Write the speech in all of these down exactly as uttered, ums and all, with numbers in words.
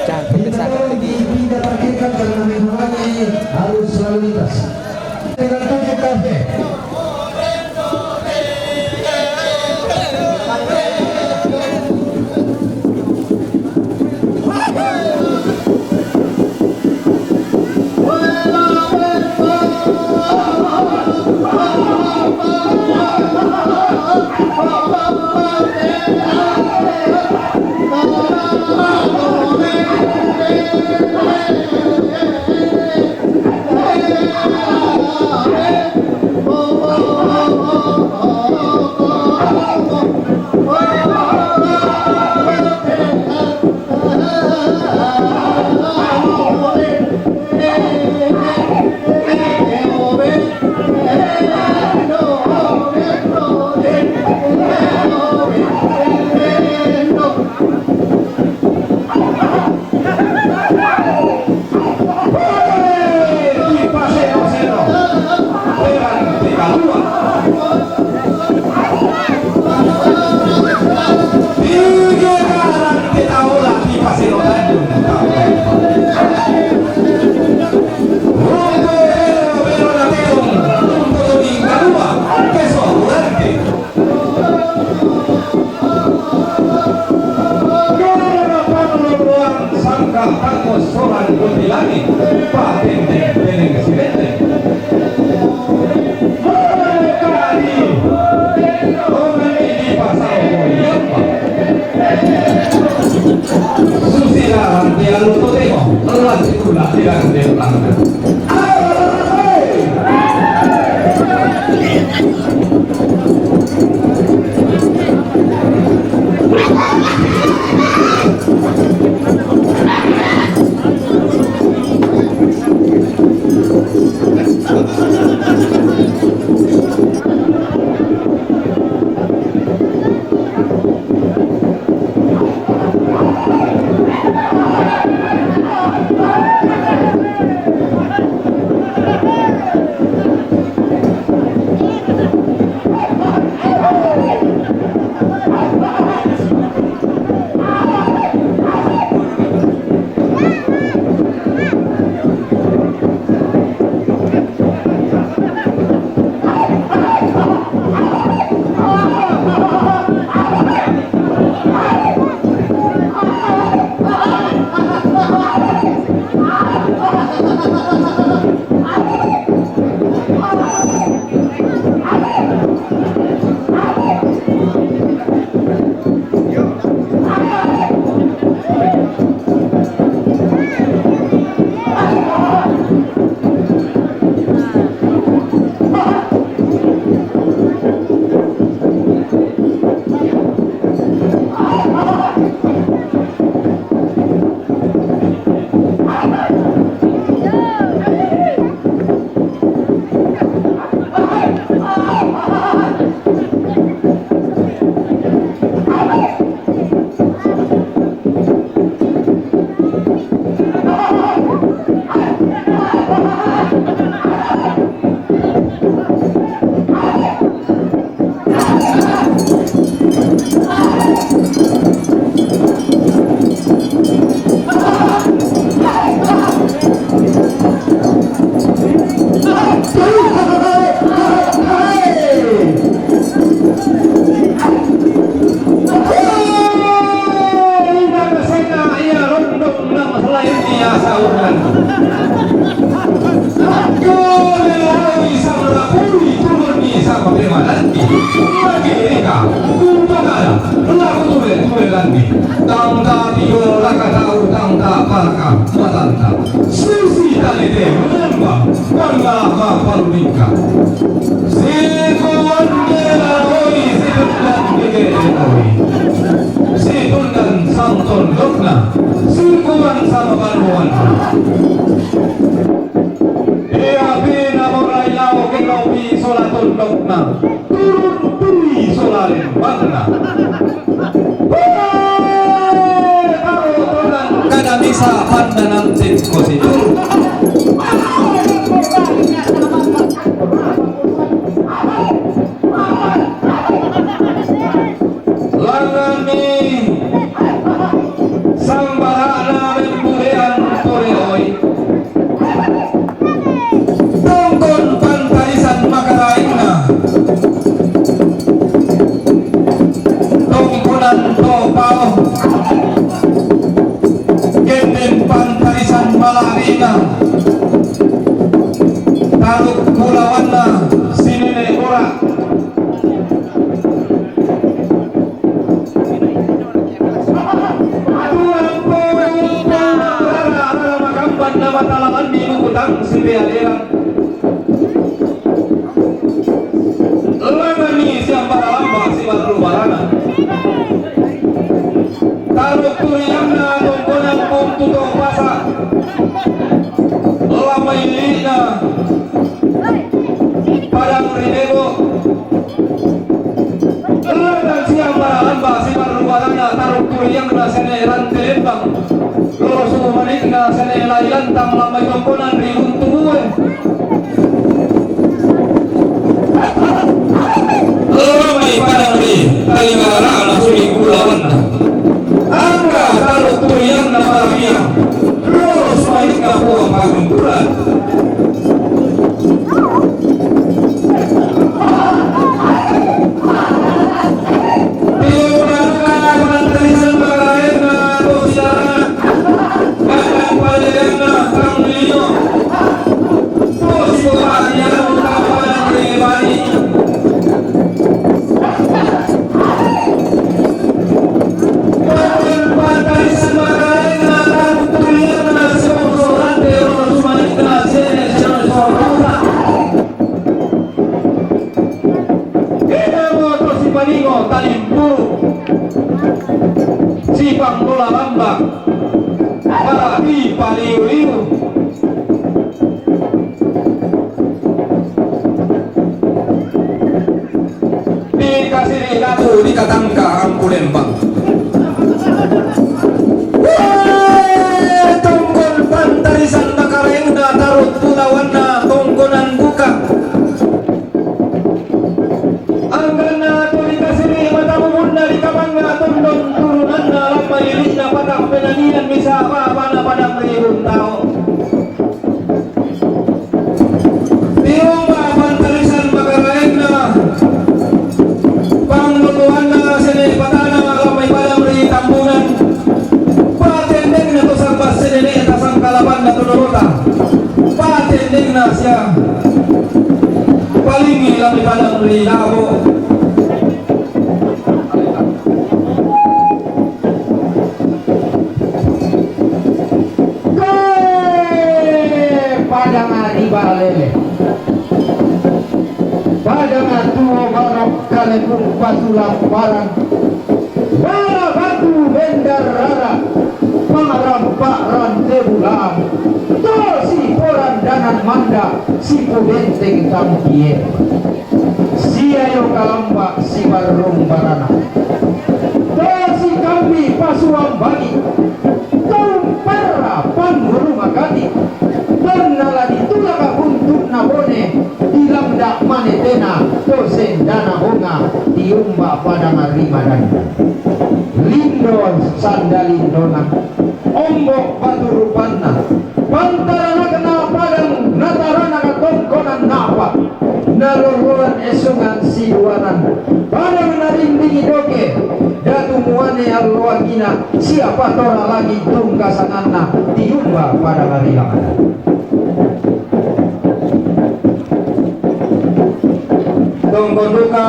Jangan kita sakit lagi. Tidak parkirkan karena menghalangi arus lalu lintas. Dengan tujuh kafe. Sangka pangos soran kuntilanik, patenteng teneng silenteng. Mereka di, orang ini pasal koyapa. Susila ranti alu totemo, lanti kula tidak denang. Nang selain iya sauran. Kau lelaki sama rapuri turun ni sama preman nanti. Lagi rika, kumpakala, laku tulen tulen nanti. Tang ta tiga raka tau, tang ta paraka matanta. Susi talite menemba, pangga apa paluningka. Sikuan de laloi, sikuan de laloi. Situndan samton lokna, sikuan sama banuan. Ia pina morai lao kenopi sola tondokna, turun tui sola lembangna. Kada bisa pandanam tim kosi turun. Langami Genden Pantarisan Malabina, Taruk Bulawanna, si Nene Ora. Aturan pole, pole, rara, rara makamban na matalaman ni bukutang si Bealeran. Langan ni siambara lamba si Barru Barana. Taruk turiangna tongkonan Buntu to Pasa. Lamba ilina Padang Ridebo. Langan siambara lamba si Barru Barana, Taruk turiangna sene Rante Lembang. Lolo sumanikna sene Lai Lantang, lamba i tongkonan ri Buntu Bue. Lolo mai Padang ri Taligarana suli Bulawanna. Angka Taruk turiangna Malabina. Lolo sumanikna Puang Paguntulan. Eda mo to sipaningo talimpuru, sipanggola lamba, pala dipaliu-liu. Dikasiri datu dikatangka Ampu Lembang. Wee, tongkon Pantarisan Makaraengna, Taruk Bulawanna, tongkonan buka. Angganna tu dikasiri mata bubunna, dikabanga tondon turunanna, lamba ilina Padang Penanian, misa bapana Padang Ribun Tao. Tiumba Pantarisan Makaraengna, pangloloanna sene Patana, lamba i Padang ri Tambunan. Patendengna to sambas sene ne tasangkalapanna to dolota. Patendengna sia palingi lamba i Padang ri Labo. Wee, Padang ari balele. Padang tuo barok kalekung patu lamparan. Wala batu bendar rara. Pangarampak rante bulam. To si porandangan manda, si pobenteng tamkie. Sia yo kalamba si barrung barana. To si kambi pasuang bagi. Tau perra pangurung akati. Tonna la ditulak buntukna bone, dilangda manetena, to sendana bonga, tiumba Padang ari madanda. Lindo sanda lindona, ombok batu rupanna, pantaranakna Padang, nataranaka tongkonan napa, naloloan esungan siduanan, Padang narindingi doke, datu muane alloakina, siapa tora lagi tungkasananna, tiumba Padang ari langana. Tongkon duka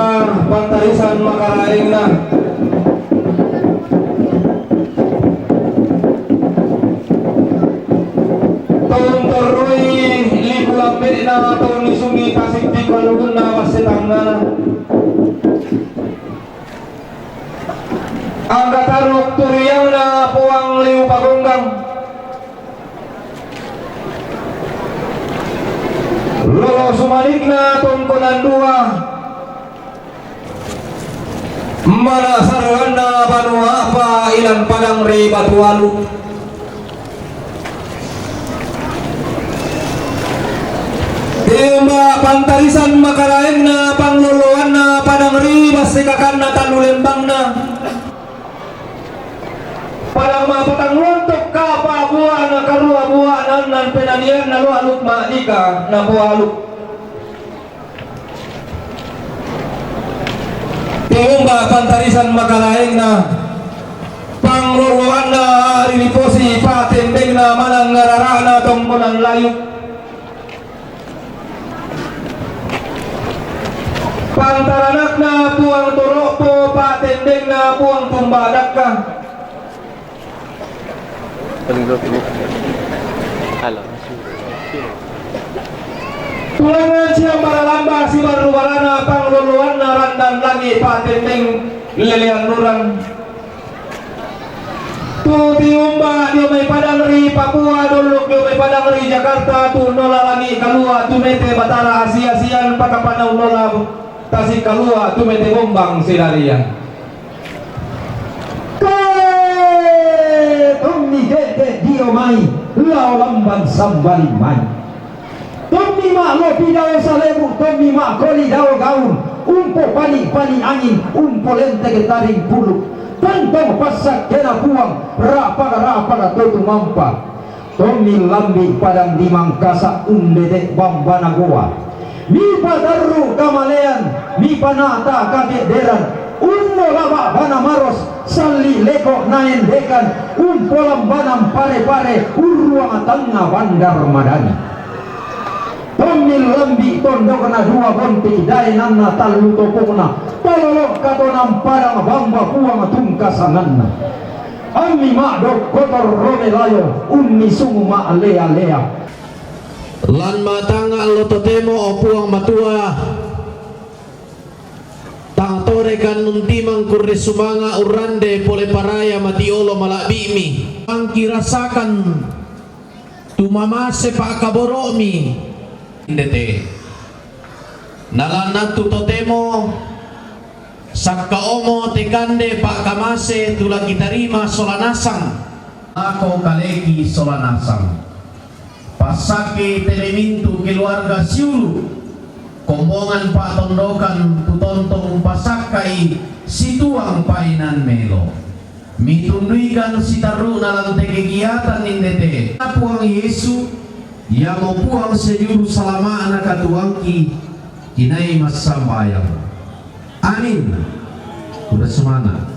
Pantarisan Makaraengna. Taun torroi lipu lambekna, taun ni sungi tasik di paluhunna, masse tangngana. Angka taruk turiangna Puang Liu Pagonggang. Lolo sumanikna tongkonan dua. Mana saruanna banua apa ilan Padang ri Batu Alu. Tiumba Pantarisan Makaraengna, pangloloanna Padang ri, bassekakanna Tannu Lembangna. Padang mapatang lontok, kapa buana, karua buana, annan penanianna, loaluk madika napoaluk. Tiumba Pantarisan Makaraengna, Pangroroanna ririposi, patendengna manang ngararana tongkonan layuk. Pantaranakna Puang Toro'po, patendengna Puang Tumba Dakka. Halo. Tulangan siambara lamba sibarru-barana, pangloloanna randan langi', patendeng lelean urang. Tu tiumba dio mai padang ri Papua, dollok dio mai padang ri Jakarta, tu nola langi' kalua', tu mete Batara asi-asian, pakapana unnola tasi' kalua', tu mete bombang sidarian. Kae tommi gede' dio mai lao lamban sambali mai. Tommi ma'lopi dao salebu', tommi ma'koli dao gaun, umpopani'-pani' anging, umpolenteke taring pulu'. Tentong passakkena Puang, ra'pala-ra'pala to tumampa. Tommi lambi' padang di Mangkasa', undete' bambana goa. Mipatarru' kamalean, mipana'ta' kake'deran, unnola ba'bana Maros, salli' leko' naendekan, umpolambana Pare-pare, urruang tangnga Bandar Madani. Tommi lambi' tondokna dua bonti, daenanna tallu topongna, palolo' katonan padang bamba Puang tungka sanganna. Ammi ma'dokkotor ro melayo, unnisungu ma'lea-lea. Lan matanga allo totemo, o Puang Matua, tang tore kannuntimang kurre sumanga' urrande pole paraya matiolo mala'bi'mi. Angki rasakan tu mamase pa'kaboro'mi. Indete. Nalanna tu totemo sakka'omo te kande pa'kamase tu la kitarima sola nasang. Ako kaleki sola nasang. Passakke te mintu' keluarga siulu', kombongan pa'tondokan tu tontong umpasakka'i situang painan melo. Mitunduikan sitarru'na lan te kegiatan indete. Puang Yesu, iamo Puang sia Juru Salama'na katuoangki, kinai massambayang. Amin. Udah semana.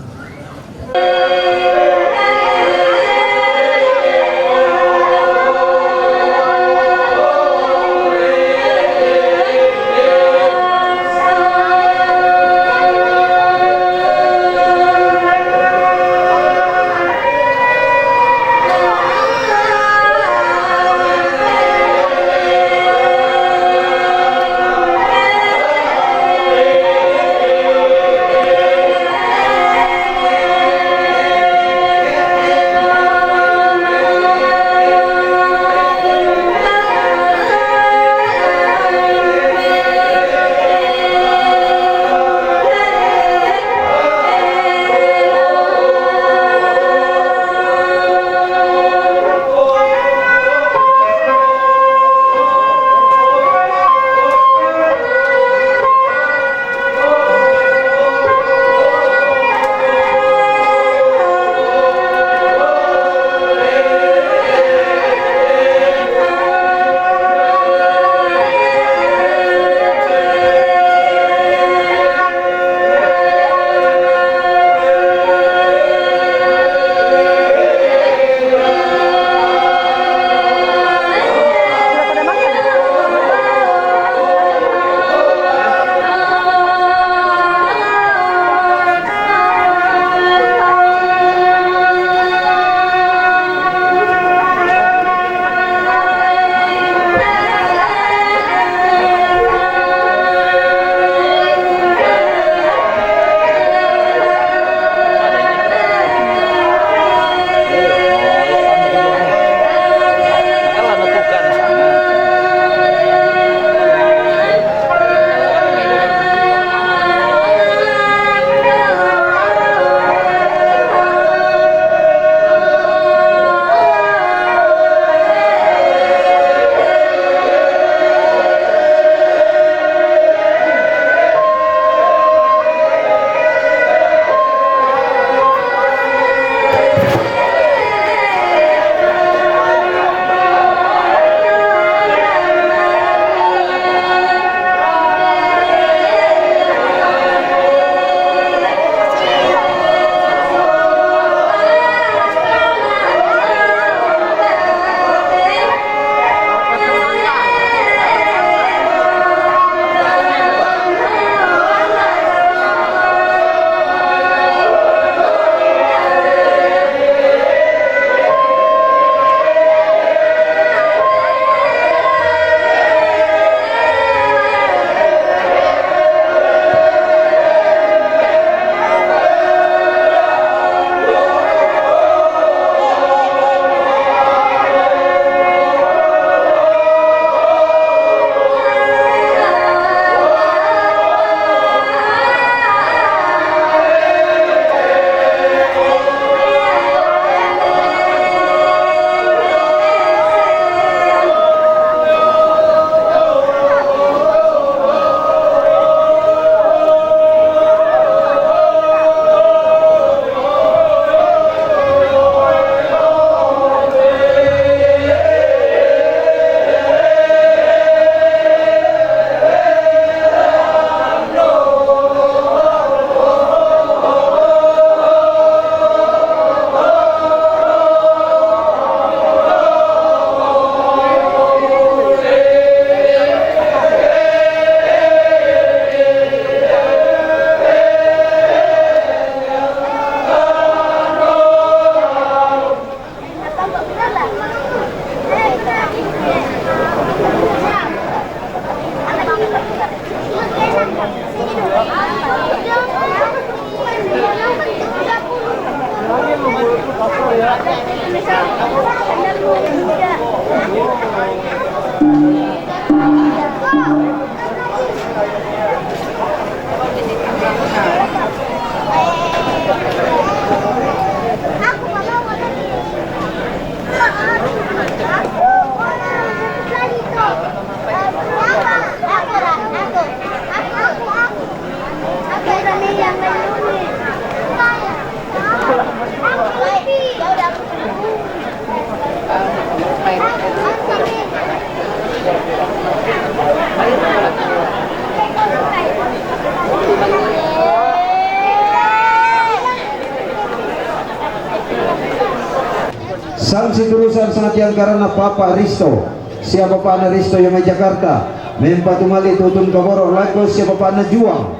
Sang siturusan sangatian karanna Papa Risto, sia bapa'na Risto iya mai Jakarta, mempatumali tutun kaboro' lako sia bapa'na Juang.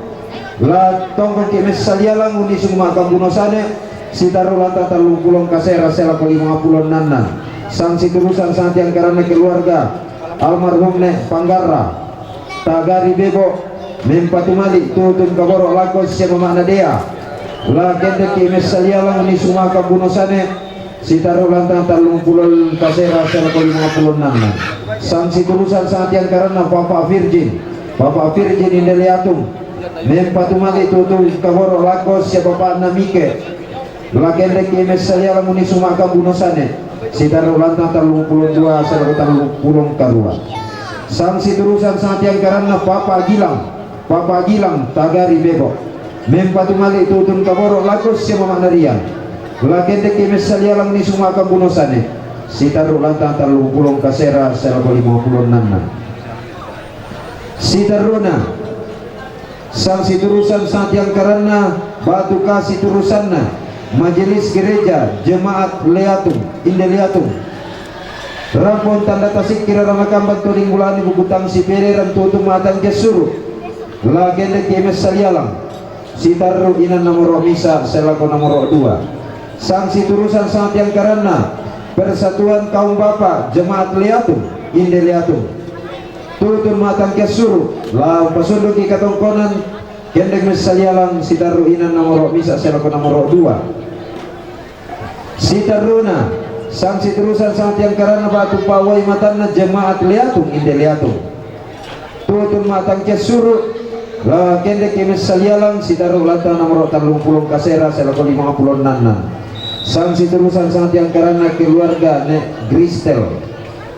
La tonggongki' messalialang unnisung ma'kambuno sane, sitarru lanta tallung pulo kasera sia lako lima pulo ennanna. Sang siturusan sangatian karanna keluarga almarhum Ne' Panggarra, Tagari Bebo, mempatumali tutun kaboro' lako sia mama'na Dea. La kendekki' messalialang unnisung ma'kambuno sane, sitarru lanta tallung pulo kasera sia lako lima pulo ennanna. Sang siturusan sangatian karanna Papa Virgin, Papa Virgin Indeliatung, mempatumali tutun kaboro' lako sia bapa'na Mike. La kendekki' messalialang unnisung ma'kambuno sane, sitarru lanta tallung pulo dua sia lako tallung pulo karua. Sang siturusan sangatian karanna Papa Gilang, Papa Gilang Tagari Bebo, mempatumali tutun kaboro' lako sia mama'na Rian. La kendekki' messalialang unnisung ma'kambuno sane, sitarru lanta tallung pulo kasera sia lako lima pulo ennanna. Sitarruna, sang siturusan sangatian karanna batu kasi turusanna Majelis Gereja Jemaat Leatum, Indeliatum. Rampon tanda tasikkira ramakamban toding bulani bukutang sipere rantutun matang kessuru. La kendekki' messalialang, sitarru inang nomoro misa sia lako nomoro dua. Sang siturusan sangatian karanna Persatuan Kaum Bapa Jemaat Leatum, Indeliatum. Tutun matang kessuru, la umpasunduki' katongkonan, kendek messalialang, sitarru inang nomoro misa sia lako nomoro dua. Sitarruna, sang siturusan sangatian karanna batu pawai matanna Jemaat Leatum, Indeliatum. Tutun matang kessuru, la kendekki' messalialang, sitarru lanta nomoro tallung pulo kasera sia lako lima pulo ennanna. Sang siturusan sangatian karanna keluarga Ne' Gristel,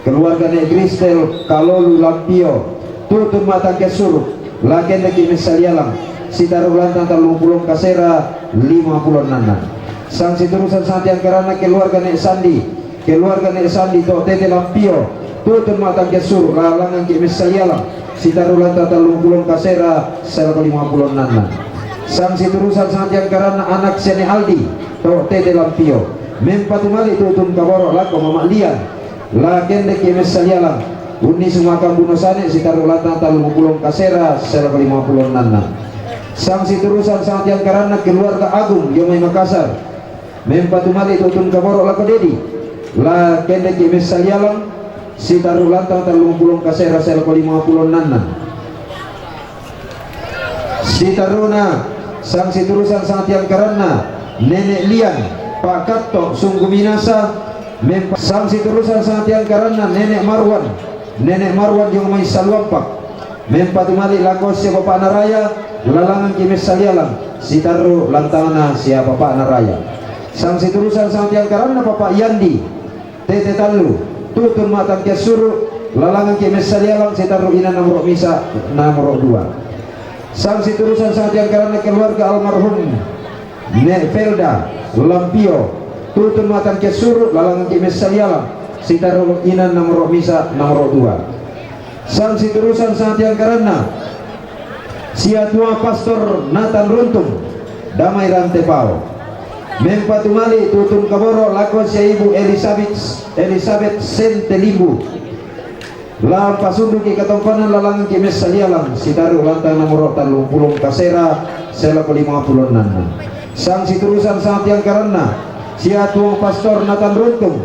keluarga Ne' Gristel Kalolu Lampio, tutun matang kessuru, la kendekki' messalialang, sitarru lanta tallung pulo kasera lima pulo ennanna. Sang siturusan sangatian karanna keluarga Ne' Sandi, keluarga Ne' Sandi to' tete Lampio, tutun matang kessuru, la langngangki' messalialang, sitarru lanta tallung pulo kasera sia lako lima pulo ennanna. Sang siturusan sangatian karanna anak sia Ne' Aldi, to' tete Lampio, mempatumali tutun kaboro' lako mama'lian. La kendekki' messalialang, unnisung ma'kambuno sane, sitarru lanta tallung pulo kasera sia lako lima pulo ennanna. Sang siturusan sangatian karanna keluarga Agung iya mai Makassar, mempatumali tutun kaboro' lako Dedi. La kendekki' messalialang, sitarru lanta tallung pulo kasera sia lako lima pulo ennanna. Sitarruna, sang siturusan sangatian karanna Nene' Lian, Pak Katto, Sungguminasa, mempa-, sang siturusan sangatian karanna Nene' Marwan, Nene' Marwan iya mai Saluampak, mempatumali lako sia bapa'na Raya, la langngangki' messalialang, sitarru lantana sia bapa'na Raya. Sang siturusan sangatian karanna Papa Yandi, tete tallu, tutun matang kessuru, la langngangki' messalialang, sitarru inang nomoro misa, nomoro dua. Sang siturusan sangatian karanna keluarga almarhum Ne' Felda Lampio, tutun matang kessuru, la langngangki' messalialang, sitarru inang nomoro misa, nomoro dua. Sang siturusan sangatian karanna sia tuang Pastor Nathan Runtung, Damai Rantepao, mempatumali tutun kaboro' lako sia Ibu Elizabeth, Elizabeth Sentelimbu. La pasunduki' katongkonan, la langngangki' messalialang, sitarru lanta nomoro tallung pulo kasera sia lako lima pulo ennanna. Sang siturusan sangatian karanna sia tuang Pastor Nathan Runtung,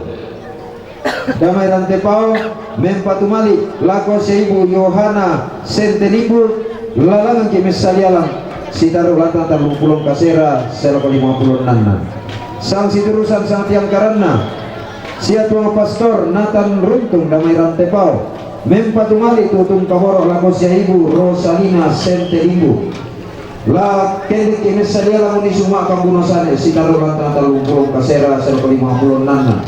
Damai Rantepao, mempatumali lako sia Ibu Yohana Sentelimbu, la langngangki' messalialang, sitarru lanta tallung pulo kasera sia lako lima pulo ennanna. Sang siturusan sang tiang karanna, sia tuang pastor Nathan Runtung damai Rantepao, mempatumali tutun kaboro lako sia ibu Rosalina Sente Limbu. La kendek ki messa diala muni suma kambuno sane sitaru lantang tallung pulo kasera sero lima pulo nanna.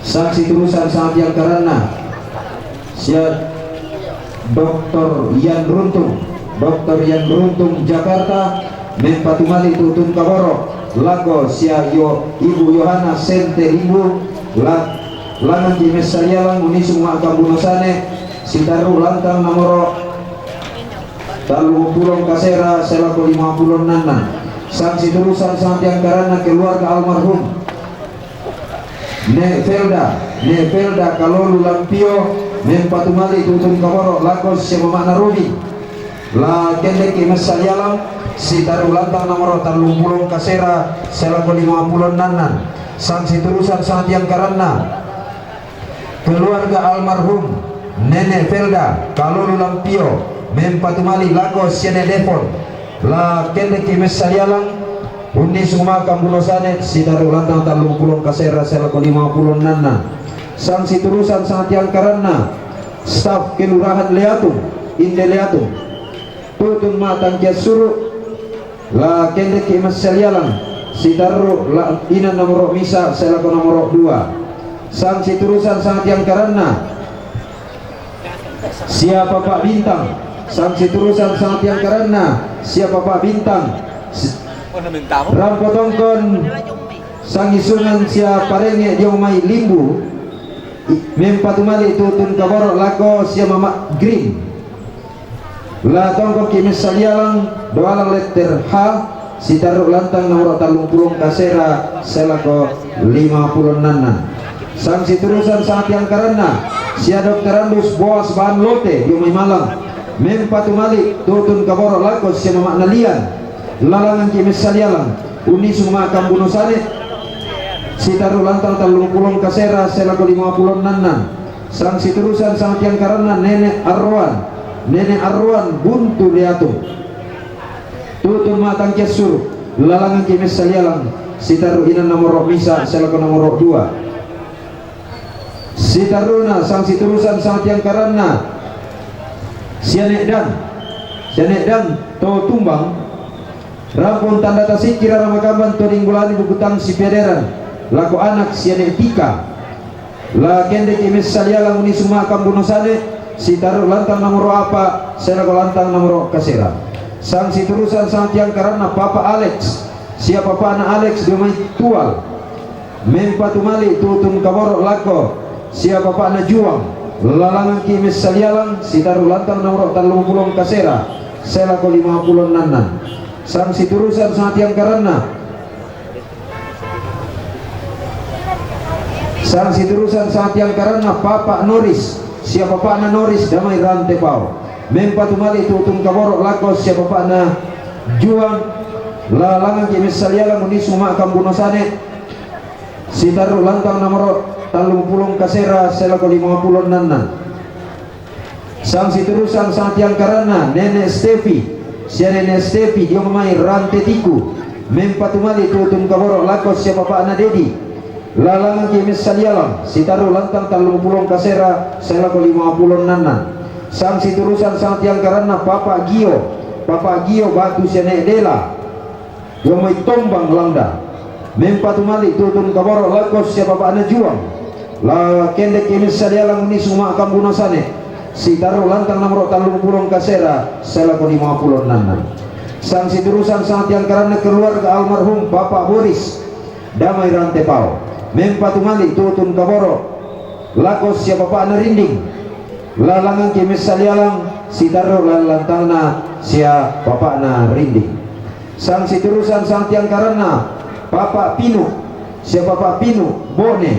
Sang siturusan sang tiang karanna, sia Doktor Yan Runtung, Doktor Yan Runtung Jakarta, mempatumali tutun kaboro lako sia yo ibu Yohana Sente Limbu. La langan ki messa diala muni suma kambuno sane sitaru lantang namoro tallung pulo kasera sero lima pulo nanna. Sang siturusan sang tiang karanna keluarga almarhum Ne Felda, Ne Felda Kalolu Lampio, mempatumali tutun kaboro lako sia mamana Robi. La kendek ki messa diala sitaru lantang namoro tallung pulo kasera sero lima pulo nanna. Sang siturusan sang tiang karanna keluarga almarhum Nenek Felda Kalolu Lampio, mempatumali lako sia Ne Defon. La kendek ki messa diala unni suma kambuno sane sitaru lantang tallung pulo kasera sero lima pulo nanna. Sang siturusan sang tiang karanna staf kelurahan Leatung, Inde Leatung, tutun ma tangkias suru. La kendek ki messa diala sitaru la ina namoro misa sero lako namoro dua. Sang siturusan sang tiang karanna sia Papa Bintang. Sang siturusan sang tiang karanna sia Papa Bintang. Rampo tongkon sang isungan sia Parenge dio mai Limbu, mempatumali tutun kaboro lako sia mama Green. La tongkon ki messa diala doalang letter H sitaru lantang namoro tallung pulo kasera sero lima pulo nanna. Sang siturusan sang tiang karanna sia Doktorandus Boas Baan Lote dio mai Malang, mempatumali tutun kaboro lako sia mamana Lian. La langan ki messa diala unni suma kambuno sane sitaru lantang tallung pulo kasera sero lima pulo nanna. Sang siturusan sang tiang karanna Nenek Arwan, Nenek Arwan Buntu Leatung, tutun ma tangkias suru. La langan ki messa diala sitaru ina namoro misa sero lako namoro dua. Sitaruna sang siturusan sang tiang karanna sia Ne Dan, sia Ne Dan to Tumbang, rampon tanda tasikira ramakamban to Dinggulani Bukutang Sipederan lako anak sia Ne Tika. La kendek ki messa diala muni suma kambuno sane sitaru lantang namoro apa sero lako lantang namoro kasera. Sang siturusan sang tiang karanna Papa Alex sia Papana Alex dio mai Tual, mempatumali tutun kaboro lako sia Papana Juang. La langan ki messa diala sitaru lantang namoro tallung pulo kasera sero lako lima pulo nanna. Sang siturusan sang tiang karanna Sang siturusan sang tiang karanna Papa Noris sia Papana Noris damai Rantepao, mempatumali tutun kaboro lako sia Papana Juang. La langan ki messa diala muni suma kambuno sane sitaru lantang namoro tallung pulo kasera sero lako lima pulo nanna. Sang siturusan sang tiang karanna Nenek Stefi sia Nenek Stefi dio mai Rante Tiku, mempatumali tutun kaboro lako sia Papana Dedi. La langan ki messa diala sitaru lantang tallung pulo kasera sero lako lima pulo nanna. Sang siturusan sang tiang karanna Papa Gio, Papa Gio Batu sia Ne Dela dio mai Tombang Langda, mempatumali tutun kaboro lako sia Papana Juang. La kendek ki messa diala muni suma kambuno sane sitaru lantang namoro tallung pulo kasera sero lako lima pulo nanna. Sang siturusan sang tiang karanna keluarga almarhum Papa Boris damai Rantepao, mempatumali tutun kaboro lako sia Papana Rinding. La langan ki messa diala sitaru lantangna sia Papana Rinding. Sang siturusan sang tiang karanna Papa Pinu sia Papa Pinu Bone,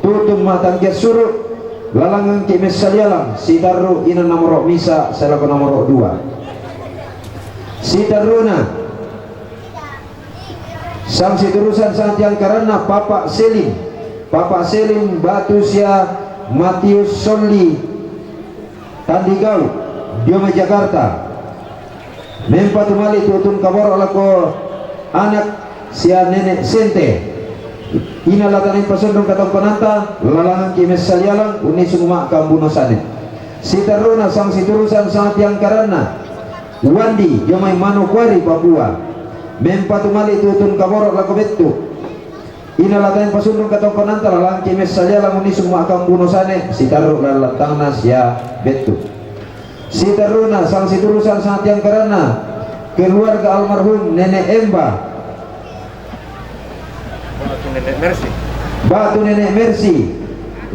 tutun ma tangkias suru. La langan ki messa diala sitaru ina namoro misa sero lako namoro dua. Sitaruna sang siturusan sang tiang karanna Papa Selim, Papa Selim Batu sia Matius Solli Tandigau dio mai Jakarta, mempatumali tutun kaboro lako anak sia Nene' Sente. Inang la tanaing pasundung katongkonanta, lalangangki' messalialang, unnisung ma' kambuno sane. Siterruna sang siturusan sang tiangkaranna, Wandi, dio mai Manokwari, Papua. Mempatumali' tu utun kaboro' lako Bettu. Inang la tanaing pasundung katongkonanta, lalangangki' messalialang, unnisung ma' kambuno sane, siterru' lan lantangna sia Bettu. Siterruna sang siturusan sang tiangkaranna, keluarga almarhum Nene' Emba. Batu Nene' Mercy. Batu Nene' Mercy.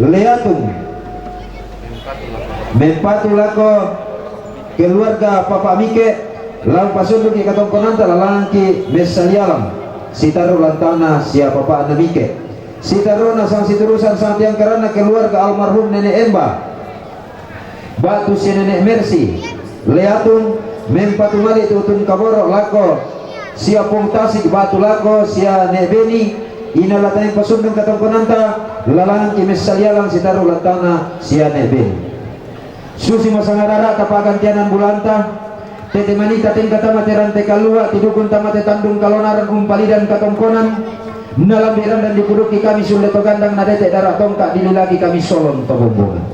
Leatung. Mempatu lako keluarga Papa Mike, lan pasundungki' katongkonanta, lalangangki' messalialang, siterru' lantangna sia papa'na Mike. Siterruna sang siturusan sang tiangkaranna, keluarga almarhum Nene' Emba. Batu sia Nene' Mercy, Leatung, mempatumali' tu utun kaboro' lako sia Pong Tasik, batu lako sia Ne' Beni. Inang la tanaing pasundung katongkonanta, lalangangki' messalialang, siterru' lantangna sia Ne' Beni. Susimo sangarara'ta pa'gantianan bulanta, tete manita tengka tama te rante kalua', tidukun tama te tandung kalonaran, umpalidan katongkonan, nalambi' randan dipudukki kami sulle to gandang, nadete' dara' tongka' dililaki kami solon to bombongan.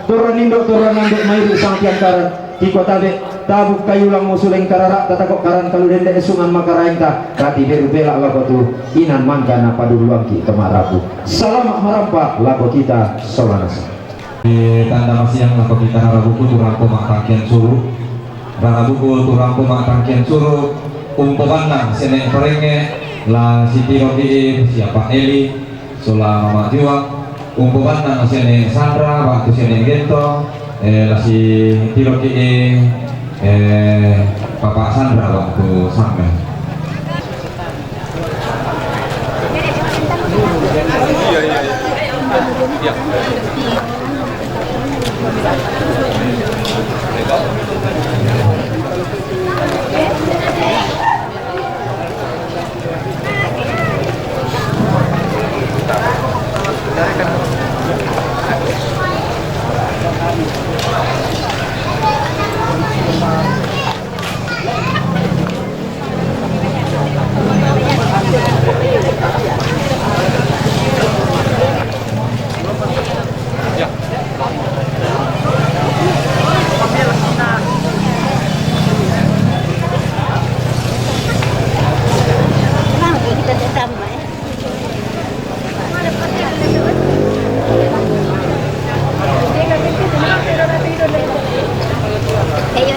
Torro nindo', torro nando' mairi' sang tiangkaran, kiko tabe', tabu' kayulang musuleng karara'ta, tako' karan kalu dende' sungan makaraengta, kati beru bela lako tu inan mangka napadulluangki' to ma'rabu. Salama' marampa lako kita sola nasang. Tanda masiang lako kita rarabuku tu rangko ma'tangkian suru'. Rarabuku tu rangko ma'tangkian suru', umpobannang sia Ne' Parengnge', la sitiroki' sia Pa' Eli sola Mama' Juang, umpobannang sia Ne' Sandra ba'tu sia Ne' Gentong, eh, la sitiroki', eh, Papa' Sandra ba'tu Samme. Kenapa kita tambah, ya? Ayo.